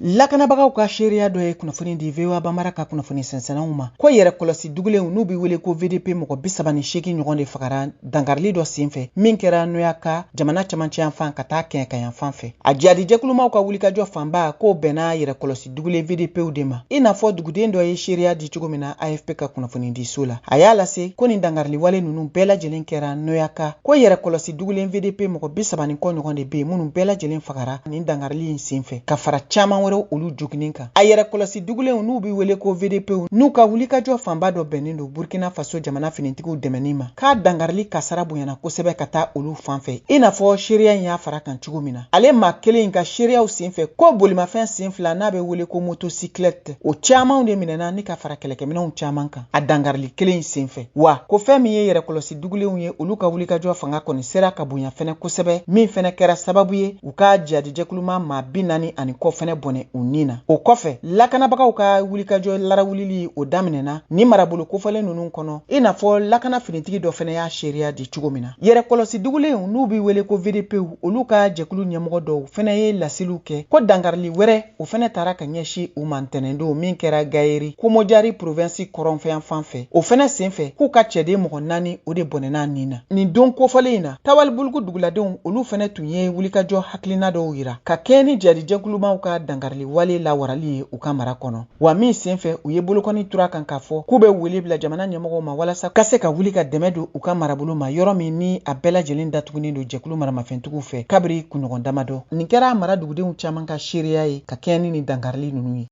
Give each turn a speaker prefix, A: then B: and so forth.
A: Lakanabagaw ka seereya dɔ ye kunnafoni di VOA Bambara ka kunnafoni sɛnsɛnnaw ma ko yɛrɛ kɔlɔsi dugulenw n'u bɛ wele ko VDP mɔgɔ 38 ɲɔgɔn de fagara dankarili dɔ senfɛ min kɛra Noyaka jamana camancɛ yanfan ka taa kɛɲɛka yanfan fɛ. A jihadi jɛkulumaw ka wulikajɔ fanba k'o bɛnna yɛrɛ kɔlɔsi dugulen VDPw de ma, i n'a fɔ duguden dɔ ye seereya di cogo min na AFP ka kunnafoni di so la. A y'a lase ko nin dankarili wale ninnu bɛɛ lajɛlen kɛra Noyaka, ko yɛrɛ kɔlɔsi dugulen VDP mɔgɔ bi saba ni kɔ ɲɔgɔn de bɛ yen minnu bɛɛ lajɛlen fagara nin dankarili in senfɛ, ka fara caman wɛrɛw olu joginin kan. A yɛrɛ kɔlɔsi dugulenw n'u bɛ wele ko VDPw, n'u ka wulikajɔ fanba dɔ bɛnnen don Burkina Faso jamana finitigiw dɛmɛni ma, k'a dankarili kasara bonyana kosɛbɛ ka taa olu fan fɛ, i n'a fɔ seereya in y'a fara kan cogo min na. Ale maa kelen in ka seereyaw senfɛ ko bolimafɛn sen fila n'a bɛ wele ko motocyclette, o camanw de minɛna ni ka fara kɛlɛkɛminɛnw caman kan a dankarili kelen in senfɛ. Wa ko fɛn min ye yɛrɛkɔlɔsi dugulenw ye, olu ka wulikajɔ fanga kɔni sera ka bonya fɛnɛ kosɛbɛ, min fɛnɛ kɛra sababu ye u ka jihadijɛkuluma maa 40 ani kɔ fɛnɛ bɔnɛ u ni na. O kɔfɛ, lakanabagaw ka wulikajɔ larawulili o daminɛna ni marabolo kofɔlen ninnu kɔnɔ, i n'a fɔ lakana finitigi dɔ fɛnɛ y'a seereya di cogo min na. Yɛrɛkɔlɔsi dugulenw n'u bɛ wele ko VDPw, olu ka jɛkulu ɲɛmɔgɔ dɔw fɛnɛ ye laseliw kɛ ko dankarili wɛrɛ o fɛnɛ taara ka ɲɛsin u ma ntɛnɛndon min kɛra Gayeri Komojari province kɔrɔnfɛyan fan fɛ. O fɛnɛ senfɛ, k'u ka cɛden mɔgɔ naani o de bɔnɛna nin na. Nin don kofɔlen in na, Tawalibulugu duguladenw olu fɛnɛ tun ye wulikajɔ hakilina dɔw yira ka kɛɲɛ ni jihadijɛkulumaw ka dankarili wale lawarali ye u ka mara kɔnɔ, wa min senfɛ u ye bolokɔni tura kan k'a fɔ k'u bɛ wele bila jamana ɲɛmɔgɔw ma walasa ka se ka wuli ka dɛmɛ don u ka marabolo ma, yɔrɔ min ni a bɛɛ lajɛlen datugunen don jɛkulu maramafɛntigiw fɛ kabiri kunɲɔgɔn damadɔ. Nin kɛra mara dugudenw caman ka seereya ye ka kɛɲɛ ni nin dankarili ninnu ye.